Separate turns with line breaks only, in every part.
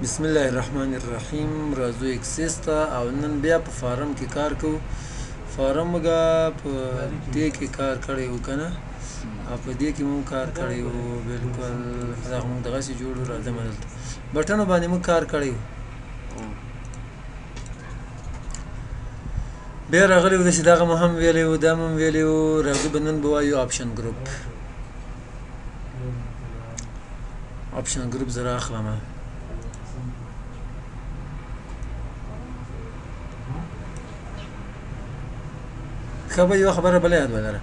بسم الله الرحمن الرحیم. راځو Access ته او نن بیا په form کې کار کوو. form موږ په دې کې کار کړی و که نه، او په دې کې مو کار کړی و. بالکل دا خو موږ دغسې جوړ و. راځم دلته بټنو باندې موږ کار کړی و. بیا راغلی و داسې دغه مو هم ویلی و، دا مو هم ویلی و. راځو به نن به وایو option group. Option group زه راخلم. ښه به یوه خبره بله یاد ولره.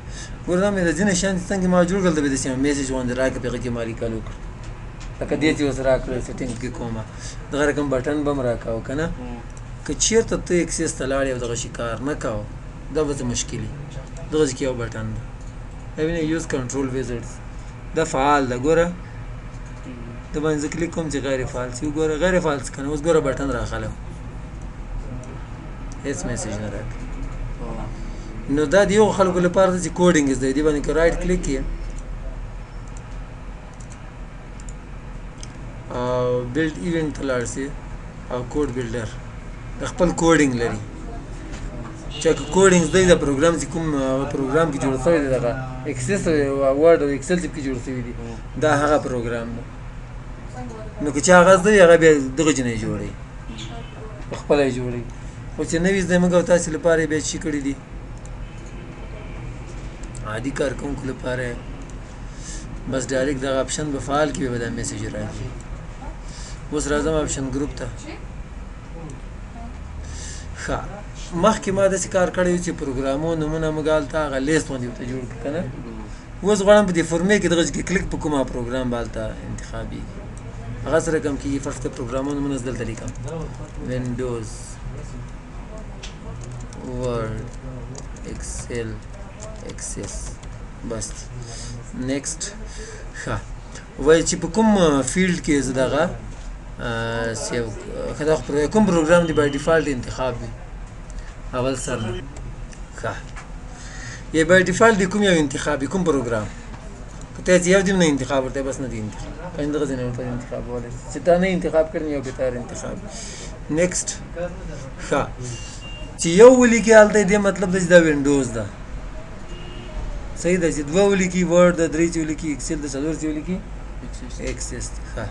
ګوره دا مې د ځینې شیان چې څنګه ما جوړ کړل، ته به داسې یو message غوندې راکړه، په هغه کې ما لیکل وکړ، لکه دې چې اوس راکړل setting کې کومه دغه رقم بټن به هم راکاوه که نه. که چېرته ته Access ته لاړې او دغه شي کار نه کاوه، دا به څه مشکل وي. دغه ځای کې یو بټن ده، دا وینې use control wizards، دا فعال ده. ګوره دا باندې زه کلیک کوم چې غیر فعال شي. وګوره غیر فعال څه که نه، اوس ګوره بټن راغلی، هېڅ message نه راکوي. نو دا د یو خلکو لپاره ده چې coding زده دي. باندې که right click یې او build event ته لاړ شي او code builder د خپل coding لري، چې که coding زده د پروګرام چې کوم پروګرام کې جوړ شوی دی، دغه Access او Word او Excel چې کې جوړ شوی دی، دا هغه پروګرام دی. نو که چا هغه زده وي، هغه بیا دغه جنې جوړوي، په خپله یې جوړوي. خو چې نوي زده موږ او تاسې لپاره یې بیا څه کړي دي، عادي کارکوونکو لپاره بس direct دغه option به فعال کړي، به دا message راځي. اوس راځم option group ته. ښه مخکې ما داسې کار کړی و چې پروګرامو نومونه موږ هلته هغه لیست غوندې ورته جوړ کړو که نه. اوس غواړم په دې فورمې کې دغه کې کلیک په کومه پروګرام به هلته انتخابېږي، هغه سره کم کېږي. فرض کړه پروګرامو نومونه زه دلته لیکم، Windows، Word، Excel، Access، بس next. ښه وایي چې په کوم field کې زه دغه save ښه دا خو کوم پروګرام دی by default انتخاب وي اول سر نه. ښه یې by default دی کوم یو انتخاب وي، کوم پروګرام که ته یو دې نه انتخاب ورته بس نه دی انتخاب کله دغه ځای نه ورته انتخاب ولی چې تا نه انتخاب کړ یو به تار انتخاب. next. ښه چې یو ولیکي هلته دې مطلب دی چې دا Windows ده، صحیح ده. چې دوه ولیکي Word ده، درې چې ولیکي Excel ده، څلور چې ولیکي Access. ښه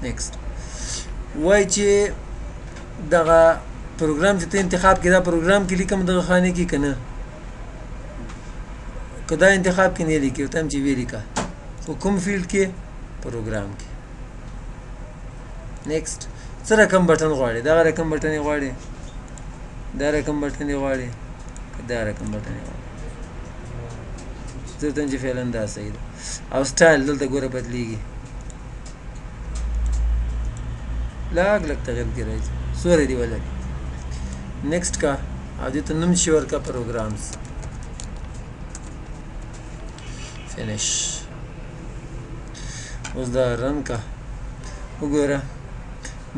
next. وایي چې دغه پروګرام چې ته انتخاب کړې، دا پروګرام کې لیکم دغه خانې کې که نه، که دا انتخاب کې نه لیکي ورته هم چې ویې لیکه، خو کوم field کې؟ پروګرام کې. next. څه رقم بټن غواړي؟ دغه رقم بټن یې غواړي، دا رقم بټن یې غواړي، که دا رقم بټن یې غواړي. زه ورته چې فعلا دا صحیح ده. او سټایل دلته ګوره بدلیږي، لږ لږ تغیر پکې راځي، سوری دې ولري. next کا او دې ته نوم چې ورکړه programs. Finish. اوس دا run کا، وګوره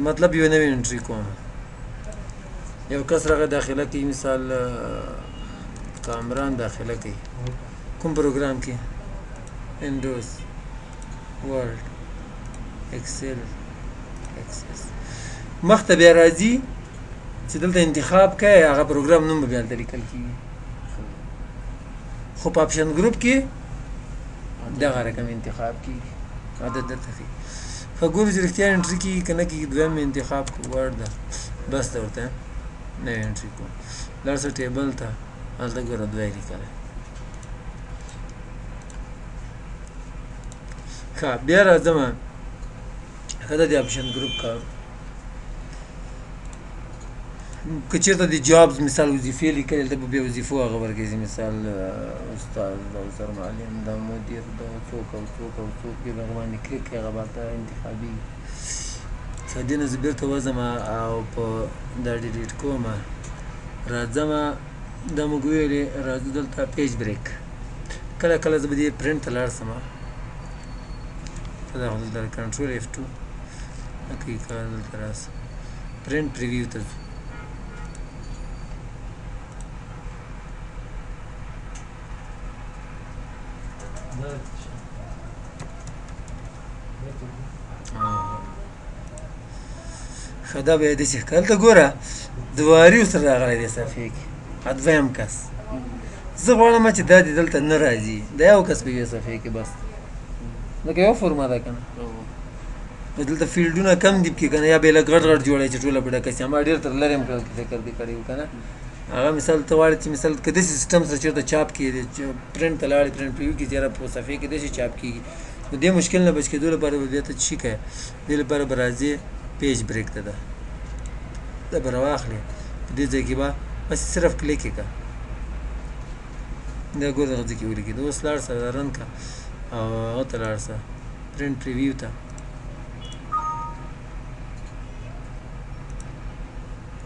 مطلب یو نوې entry کوم. یو کس راغی داخله کوي، مثال کامران داخله کوي، کوم پروګرام کې؟ Windows، Word، Excel، Access. مخته بیا راځي چې دلته انتخاب کوي، هغه پروګرام نوم به بیا هلته لیکل کېږي. خو په option group کې دغه رقم انتخاب کېږي. عادت دلته ښیي. ښه ګورو چې رښتیا entry کېږي که نه کېږي. دویم مې انتخاب کړو، Word ده، بس ده ورته نوې entry کوم. لاړ شه table ته، هلته ګوره دوه یې لیکلی. ښه بیا راځم، ښه دا د option group کار. که چېرته د jobs مثال وظیفې لیکلې، دلته به بیا وظیفو هغه ورکوي، مثال استاد ده، سرمعلم ده، مدیر ده، څوک او څوک او څوک، بیا به هغه باندې کلیک کوي، هغه به هلته انتخابېږي. ښه دې نه زه بېرته وځم او په دا delete کوم، راځم. دا موږ ویلې راځو دلته page break. کله کله زه به دې پرنټ ته لاړ شم، دا خو دلته control F2 نه کوي کار، دلته راسه print preview ته ځو. ښه دا به یې داسې ښکاره. هلته ګوره دواري ورسره راغلی دی صفحې کې، دویم کس. زه غواړم چې دا دې دلته نه راځي، دا یو کس په یوې صفحې کې بس، ځکه یو فورمه ده که نه. نو دلته فیلډونه کم دي پکې که نه، یا به یې لږ غټ غټ جوړوي چې ټوله په ډکه شي. ما ډېر تر لرې هم کړل فکر دې کړی و که نه. هغه مثال ته غواړې چې مثال که داسې سیستم سره چېرته چاپ کړي، پرنټ ته لاړې، پرنټ پریویو کې چېرې په صفحې کې داسې چاپ کېږي. نو دې مشکل نه بچ کېدو لپاره به بیا ته څه کوې؟ دې لپاره به راځې page break ته، ده دا به راواخلې، په دې ځای کې به بس صرف کلیک یې کړه، دا ګوره دغه ځای کې ولیکې. اوس لاړ سه run کړه او هغه ته لاړ سه print preview ته.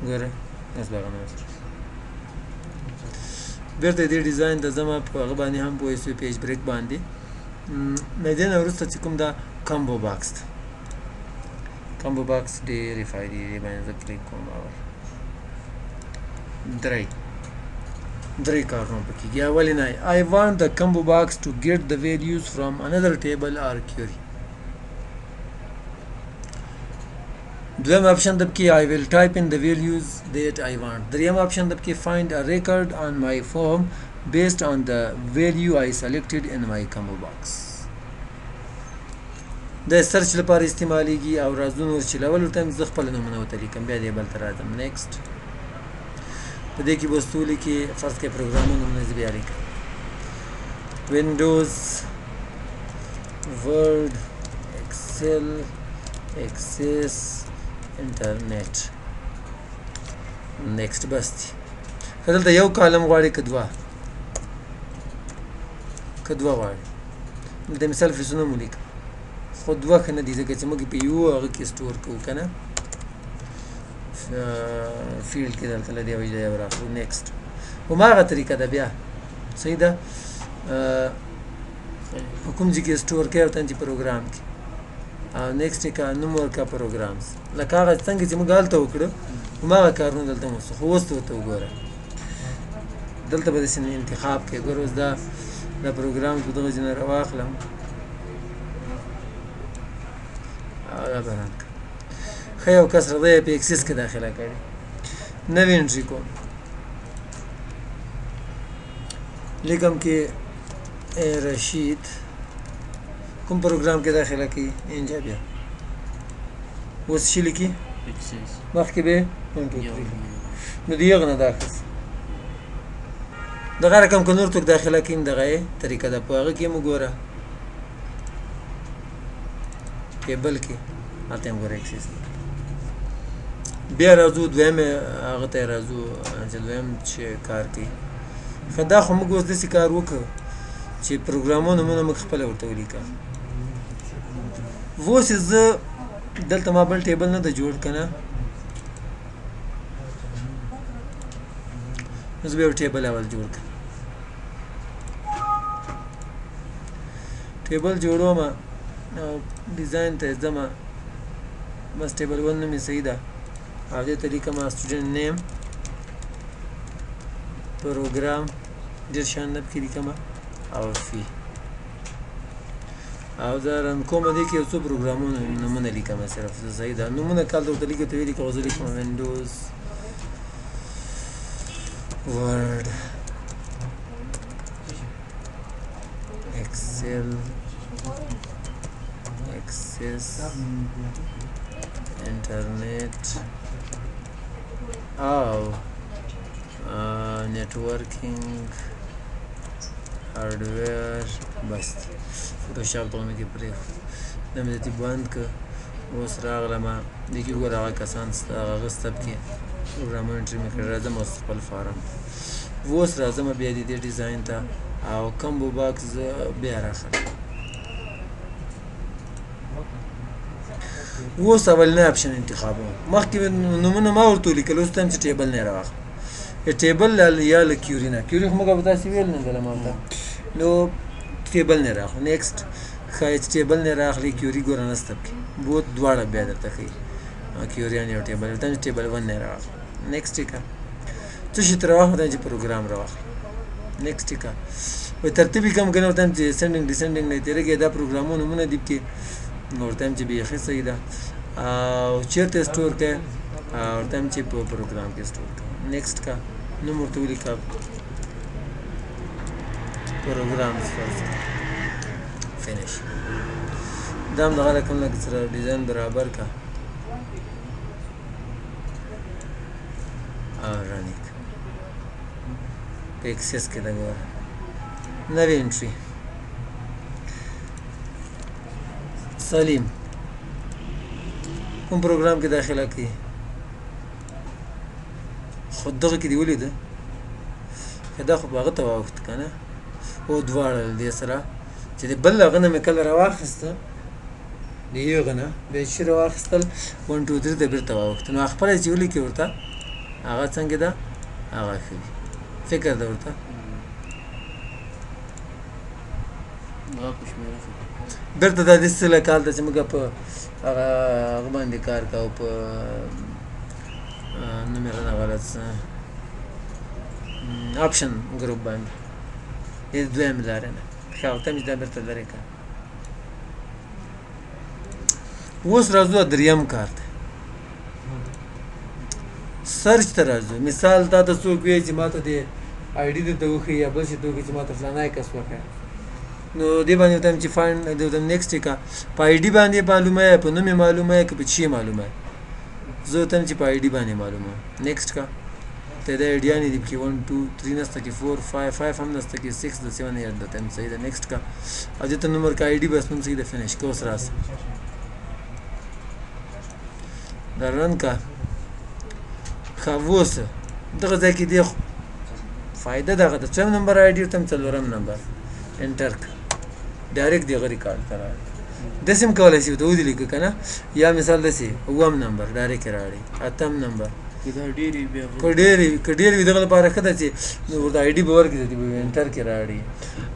ګوره اوس به هغه نه وسره بېرته دې ډیزاین ته ځم، په هغه باندې هم پوه سو page break باندې. له دې نه وروسته چې کوم دا combo box ده، combo box ډېرې فایدې دي، باندې زه کلیک کوم. اول درې کارونه پکې کېږي. اولنی I want the combo box to get the values from another table or query. دویم option د پکې I will type in the values that I want. دریم option د پکې find a record on my form based on the value I selected in my combo box. د search لپاره استعمالیږي او راځو نور چې اول ورته زه خپله نمونه ورته لیکم، بیا دې بل ته راځم. next په دې کې به اوس ته ولیکې، فرض کړئ پروګرامونو نومونه زه بیا لیکم، Windows، Word، Excel، Access، Internet. next بس دی. که دلته یو column غواړي که دوه، که دوه غواړي، دلته مثال فیسونه مو لیکم، خو دوه ښه نه دي ځکه چې موږ په یو هغه کې store کوو که نه field کې، دلته له دې وجې یو راخلو. next هماغه طریقه ده بیا، صحیح ده. په کوم ځای کې store کوي ورته چې پروګرام کې، او next یې که نوم ورکړه programs، لکه هغه څنګه چې موږ هلته وکړو هماغه کارونه دلته هم وسو. خو اوس ته ورته وګوره، دلته به داسې انتخاب کوې. ګوره اوس دا پروګرام په دغه ځای نه راواخلم او دا به run کړم. ښه یو کس راغلی په Access کې داخله کړې، نوې entry کوم، لیکم کې رشید کوم پروګرام کې داخله کوي، اینجا بیا اوس څه لیکي؟ مخکې به 1 2 3، نو د یغ نه داخل سي. دغه رقم که نور څوک داخله کوي دغه یې طریقه ده. په هغه کې هم وګوره table کې، هلته هم ګوره Access. بیا راځو دویم هغه ته راځو چې دویم چې کار کوي. ښه دا خو موږ اوس داسې کار وکړو چې پروګرامونو نومونه موږ خپله ورته ولیکه. اوس زه دلته ما بل table نه ده جوړ که نه، زه به یو table اول جوړ کړم. table جوړوم او design ته ځم، بس table one نوم یې صحیح ده، او دې ته لیکم student name، program، ډېر شیان نه پکې لیکم، او fee. او دا run کوم، دې کې یو څو پروګرامونو نومونه لیکم صرف، صحیح ده. نومونه کال ته ورته لیکم، ته ولیکه، خو زه لیکم Windows، Word، Excel، Access، Internet او networking، hardware. بس دی. Photoshop ته مې کې پرېښود، دا مې دې بند کړ. اوس راغلم دې کې وګوره هغه کسان سته، هغه غسته پکې پروګرامونه entry مې کړی. راځم اوس خپل form، اوس راځم بیا دې design ته او combo box بیا راخلم. اوس اولنی option انتخابوم، مخکې نومونه ما ورته ولیکل، اوس ته هم چې table نه راواخلم، table یا له query نه، query خو موږ به تاسې ویل نه ځله ما ورته، نو table نه راخلو. next ښایي چې table نه راخلي، query ګوره نشته پکې، بوت دواړه بیا درته ښیي، query یو table، ورته چې table one نه راواخلم. next یې که څه شي ترې راواخلم، ورته چې پروګرام راواخلم. next یې که وایي ترتیب یې کوم که نه، ورته چې ascending descending نه تېرېږي، دا پروګرامونه نومونه دي پکې، نو ورته چې بیخي صحیح ده. او چېرته store کوې؟ ورته هم چې په پروګرام کې store کا. next کا، نوم ورته ولیکه پروګرام فرض کا، finish. دا هم دغه رقم لږ سره design برابر کا او run یې کړه. په Access کې ده ګوره نوې entry. سلیم کوم پروګرام کې داخله کوي؟ خو دغه کې دې ولیده که دا خو په هغه ته واوښت که نه، او دواړه له دې سره چې د بل هغه نه مې کله راواخیسته، د یو هغه نه بیا چې راواخیستل 1 2 3 ته بېرته واوښته. نو خپله چې ولیکې ورته هغه څنګه ده هغه ښه وي، فکر ده ورته. بیرته دا داسې لکه هلته چې موږ په هغه هغه باندې کار کوو، په نوم یې رانه غلط څه option group باندې، دې دویمې لارې نه ښه ورته مې دا بیرته لرې کړه. اوس راځو دریم کار ته، search ته راځو. مثال تا ته څوک وایي چې ما ته د ID درته وښیي یا بل شي ته وښیي چې ما ته فلانی کس وښیه، نو دې باندې ورته چې find دې ورته next یې کړه. په ID باندې معلومه یې، په نوم یې معلومه یې، که په چی معلومه یې؟ زه ورته چې په ID باندې معلومه. next کړه، ته دا آیډیانې دي پکې 1 2 3 نشته کې 4 5 5 هم نشته کې 6 د 7 8 د 10 صحیح ده. next کړه او دې ته نوم ورکړه ID، بس نوم صحیح ده. finish کړه. اوس راسه دا run کړه. ښه اوس دغه ځای کې دی فایده دغه ده، څویم نمبر ID ورته هم څلورم نمبر enter کړه، direct دی هغه ریکارډ ته راوړي. داسې هم کولی شي ورته ودې لیکه که نه، یا مثال داسې اووم نمبر direct یې راوړي، اتم نمبر.
که دا ډېر وي بیا
که ډېر وي، که ډېر وي دغه لپاره ښه ده چې نو ورته ID به ورکړي، چې به enter کې راوړي.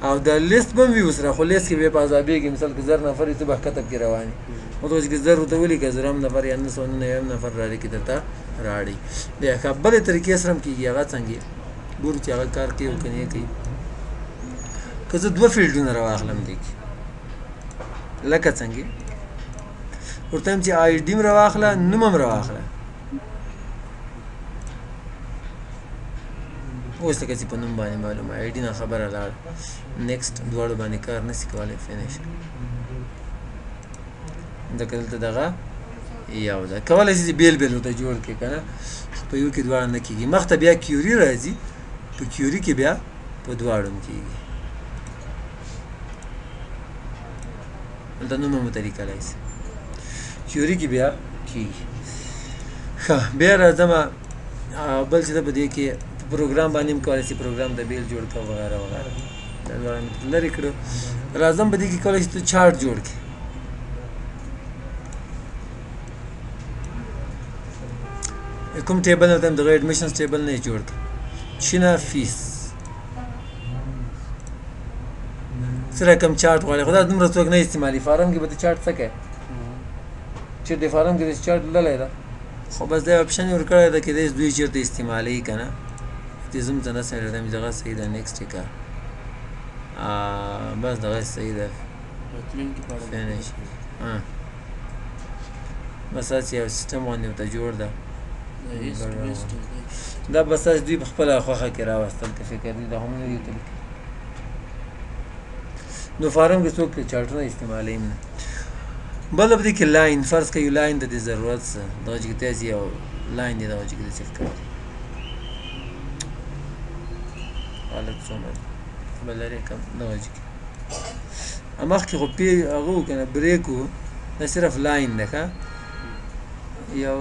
او دا لیست به هم وي ورسره، خو لیست کې بیا په عذابېږي. مثال که 1000 نفر وي ته به ښکته پکې روان یې، خو ته چې 1000 ورته ولیکه زرم نفر یا 999 نفر رالیکي درته راړي. بیا ښه بلې طریقې سره هم کېږي. هغه څنګه ګورو چې هغه کار کوي او که نه کوي. که زه دوه فیلډونه راواخلم دې کې لکه څنګه ورته وایم چې ID هم راواخله نوم هم راواخله. اوس لکه چې په نوم باندې معلومه ID نه خبره لاړه. next دواړو باندې کار نشي کولی. finish. ځکه دلته دغه یو ده، کولی شي چې بېل بېل ورته جوړ کړي که نه، خو په یو کې دواړه نه کېږي. مخته بیا query راځي، په query کې بیا په دواړو هم کېږي. دلته نوم هم ورته لیکلی شي، query کې بیا کېږي. ښه بیا راځم بل چې ده په دې کې په پروګرام باندې هم کولی شي پروګرام ته بېل جوړ کړه وغیره وغیره. دا دواړه مې لرې کړو. راځم په دې کې کولی شي ته chart جوړ کړې. کوم table نه ورته دغه admissions table نه یې جوړ کړ. چینه fees څه رقم chart غواړي، خو دا دومره څوک نه استعمالوي. form کې به ته chart څه کوې؟ چې د form کې د chart للی ده، خو بس دا option یې ورکړی ده کېدای شي دوی چېرته استعمالوي که نه. دې زه هم څه نه سم درته دغه صحیح ده. next یې کړه، بس دغه صحیح ده. finish. بس هسې یو سیستم غوندې ورته جوړ ده. دا بس هسې دوی په خپله خوښه کې راوستل که فکر دي، دا هم نه دي ورته لیکلي. نو form کې څوک چارټونه استعمالوي نه. بل په دې کې line فرض کړه یو line ته دې ضرورت څه، دغه چې ته یو line دی دغه چې داسې ښکاري. غلط څومره دی به لرې کړم دغه چې مخکې خو پې هغه و که نه break و، دا صرف line ده. ښه یو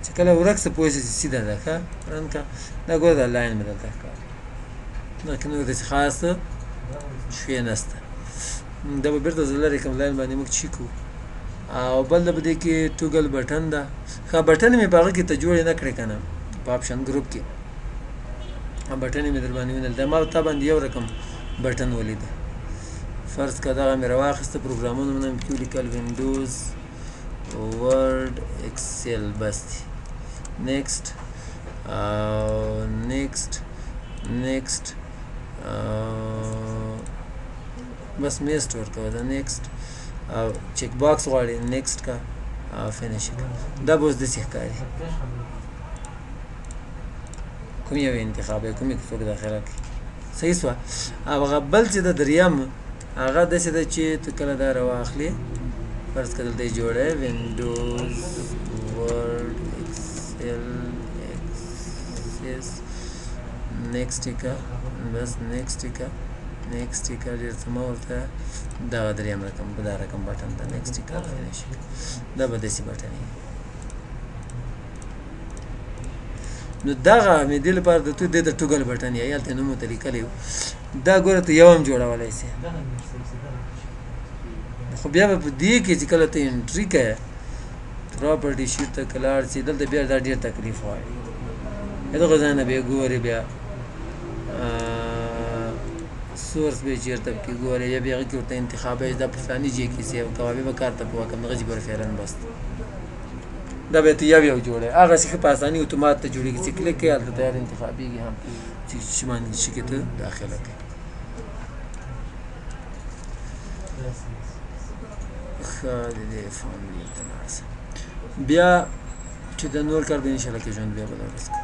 چې کله ورک څه پوه شي چې سیده ده. ښه run کړه، دا ګوره دا line مې دلته ښکاري. دا کې نور داسې خاص شی نشته. دا به بېرته زه لرې کړم. line باندې موږ چی کوو. او بل ده په دې کې toggle button ده. ښه button مې په هغه کې ته جوړې نه کړې که نه، په option group کې button مې در باندې ونیول. دا ما تا باندې یو رقم button ولید. فرض که دغه مې راواخیسته، پروګرامونه مې پکې ولیکل، Windows Word Excel، بس دی. next او next next بس میست ورکوه دا next او check box غواړي next کا او finish کا. دا به اوس داسې ښکاري. کوم یو انتخاب کوم یو څوک داخله کړي. صحیح سوه. او هغه بل چې د دریم هغه داسې ده چې ته کله دا راواخلې، فرض کړه دلته یې جوړی وینډوز، ورډ، اکسل، اکسس، نیکسټ یې که، بس نیکسټ یې که، نیکسټ یې که، ډېر څه مه ورته، دغه دریم رقم په دا رقم بټن ته نیکسټ یې که، فینش یې که، دا به داسې بټن وي. نو دغه مې دې لپاره د تو دې ته ټوګل بټن یې هلته نوم ورته لیکلی و. دا ګوره ته یو هم جوړولی سې، خو بیا به په دې کې چې کله ته انټري کوې پراپرټي شیټ ته که لاړ سې، دلته بیا دا ډېر تکلیف غواړي. دغه ځای نه بیا ګورې، بیا سورس به چېرته پکې ګورې، یا بیا هغه کې ورته انتخابوې چې دا په فلاني ځای کې سیو کوه، بیا به کار ته پوه کړم دغه چې ګوره فعلاً بس دی. دا به ته یو یو جوړوې، هغسې ښه په اساني اتومات ته جوړېږي چې کلیک کوې هلته تیار انتخابېږي هم چې څه باندې شي کې ته داخله کوې. ښه د دې فارم ته لاړ شه، بیا چې د نور کار به انشاءالله کې ژوند بیا بله ورځ کوو.